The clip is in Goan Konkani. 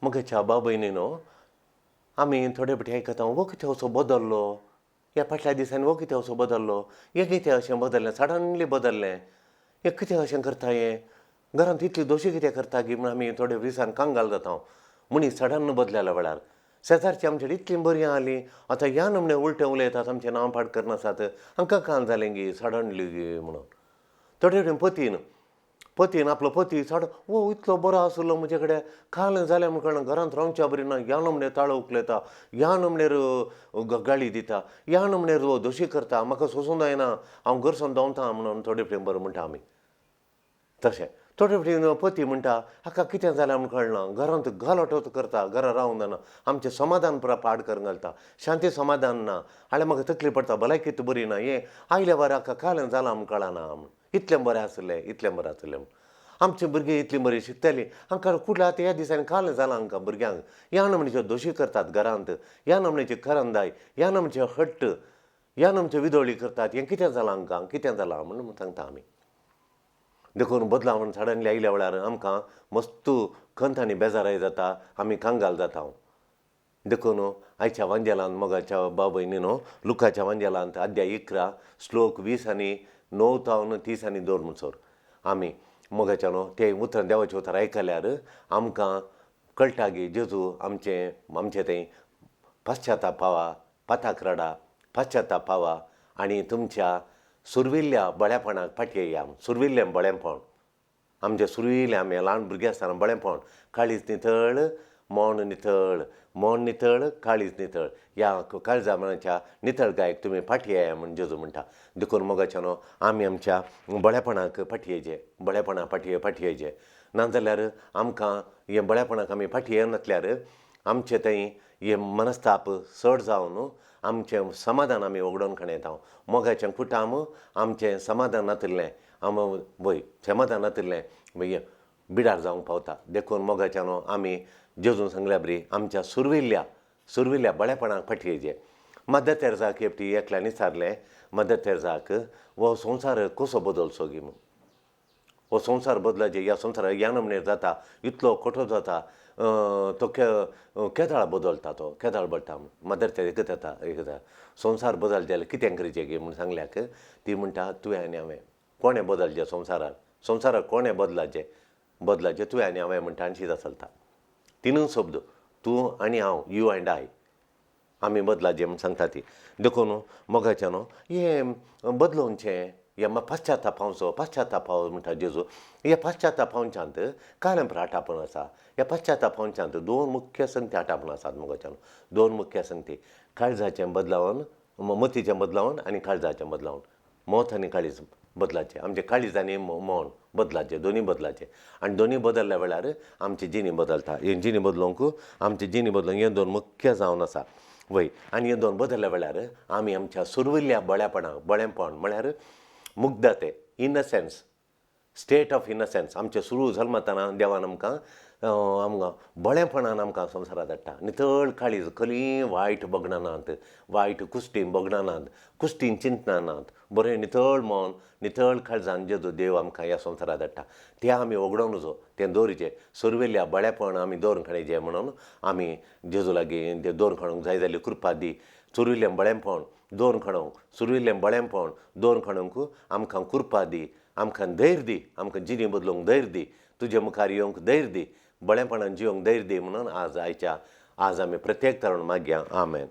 मोगाच्या बाबयनी न्हू, आमी थोडे फावटी आयकता, हो कितें असो बदल्लो ह्या फाटल्या दिसांनी, हो कितें असो बदल्लो, हें कितें अशें बदल्लें, सडनली बदल्लें, हें कितें अशें करता, हें घरांत इतली दोशी कितें करता गी म्हूण आमी थोडे दिसान कांगाल जाता. मनीस सडन बदलेल्या वेळार शेजारची आमचे इतलीं बरीं आहलीं, आतां ह्या नमणे उलटें उलयतात, आमचें नांव पाड करनासात, हांकां काल जालें गी सडनली गी म्हणून. थोडे कडेन पतीन आपलो पती चड ओ इतलो बरो आशिल्लो म्हजे कडेन, काल जालें म्हूण कळना, घरांत रावच्या बरी ना, ह्या नमणेर ताळो उखलयता, ह्या नमणेर गाळी दिता, ह्या नमणेर दोशी करता, म्हाका सोंसूं जायना, हांव घरसून धांवता म्हणून थोडे फावटी बरें म्हणटा आमी. तशें थोडे फावटी पती म्हणटा, हाका कितें जालें म्हूण कळना, घरांत गलाटोच करता, घरा रावंक जायना, आमचें समाधान पुरा पाड करून घालता, शांती समाधान ना, हाल्यार म्हाका तकली पडटा, भलायकी बरी ना, हें आयल्या वार हाका काल जालां म्हूण कळना म्हूण, इतलें बरें आसलें, इतलें बरें आसलें म्हूण. आमची भुरगीं इतलीं बरीं शिकतालीं, हांकां कुडल्या आतां ह्या दिसांनी काल जालां हांकां भुरग्यांक, ह्या नमणेच्यो दोशी करतात घरांत, ह्या नमणेची करंदाय, ह्या नमणेचे हट्ट, ह्या नमचे विदोळी करतात, हें कितें जालां हांकां, कितें जालां म्हूण सांगता आमी. देखून बदलावण सडनली आयल्या वेळार आमकां मस्त खंत आनी बेजाराय जाता, आमी कांगाल जाता. देखून आयच्या वांजेलांत मोगाच्या बाबयनी न्हू, लुकाच्या वांजेलांत अध्याय 11 श्लोक 20 आनी 9 तावन 30 आनी 2 म्हणसर आमी मोगाच्या न्हू ते उतरां, देवाचें उतर आयकल्यार आमकां कळटा की जेजू आमचें आमचें थंय पश्चाताप पावा, पाताक रडा, पश्चाताप पावा आनी तुमच्या सुरविल्ल्या बळेपणाक फाटी येया. सुरविल्लें बळेपण आमचें, सुरविल्लें आमी ल्हान भुरगीं आसतना बळेपण, काळीज नितळ, मन नितळ, मन नितळ, काळीज नितळ, ह्या काळजा मनाच्या नितळ गायक तुमी फाटी येया म्हूण जेजू म्हणटा. देखून मोगाच्या न्हू आमी आमच्या बळेपणाक फाटी येयचे, बळेपणाक फाटी फाटी येयचे, नाजाल्यार आमकां हे बळेपणाक आमी फाटी येनासल्यार आमचे थंय हे मनस्ताप चड जावन आमचें समाधान आमी वगडोवन खणयता. मोगाचें कुटाम आमचें समाधान नातिल्लें, आम वय समाधान नातिल्लें मागीर बिडार जावंक पावता. देखून मोगाच्या न्हू आमी जेजून सांगल्या बरी आमच्या सुरविल्ल्या सुरविल्ल्या बळेपणाक फाटी येयचे. मदर तेरेजाक एकटी एकल्यान विचारलें मदर तेरेजाक, हो संवसार कसो बदलचो गी म्हूण, हो संवसार बदलाचे, ह्या संवसार ह्या नमणेर जाता, इतलो कठोर जाता, तो केदाळ बदलता, तो केदाळ बदलता म्हूण. मदर तेरेजा एकच येता, एकच संवसार बदल जाल्यार कितें करचें गी म्हूण सांगल्याक ती म्हणटा, तुवें आनी हांवें कोणें बदलचें संवसाराक, संवसाराक कोणें बदलाचें, बदलाचें तुवें आनी हांवें म्हणटा. आनी शीत चलता तिनूच शब्द, तूं आनी हांव, you and I, आमी बदलाचें म्हूण सांगता ती. देखून मोगाचें न्हू हें बदलोवचें, हे पश्चाताप पावचो, पश्चाताप पाव म्हणटा जेजू. ह्या पश्चाताप पावच्यांत कांय आटापण आसा. ह्या पश्चाताप पावच्यांत दोन मुख्य संगती आटापण आसात मोगाच्यान, दोन मुख्य संगती, काळजाचें बदलावन, मतीचें बदलावन आनी काळजाचें बदलावन. मत आनी काळीज बदलाचें, आमचें काळीज आनी मन बदलाचें, दोनी बदलाचें. आनी दोनी बदलल्या वेळार आमची जिणी बदलता. हे जिणी बदलोवंक, आमची जिणी बदलोवंक हे दोन मुख्य जावन आसा वय. आनी हे दोन बदलल्या वेळार आमी आमच्या सुरविल्ल्या बळेपणाक, बळेपण म्हळ्यार मुग्धते, इनसेन्स, स्टेट ऑफ इनसेन्स, आमचें सुरू जल्मतना देवान आमकां आमकां बळेपणान आमकां संवसारांत धाडटा. नितळ काळीज, खंयी वायट बगणानात, वायट कुश्टीन बगणानात, कुश्टीन चिंतनात, बरें नितळ मन, नितळ काळजान जेजू देव आमकां ह्या संवसारांत धाडटा, तें आमी वगडोवंक नजो, तें दवरचें. सुरवेल्या बळेपण आमी दवरून काडचें म्हणून आमी जेजू लागीं तें दवरून काडूंक जाय जाल्यार कृपा दी. सुरविल्लें बळेपण दवरून काडूंक, सुरविल्लें बळेपण दवरून काडूंक आमकां कृपा दी, आमकां धैर्य दी, आमकां जिणी बदलूंक धैर्य दी, तुजे मुखार येवंक धैर्य दी, बळेपणान जिवंक धैर्य दी म्हणून आज आयच्या आज आमी प्रत्येक तरण मागया. आमेन.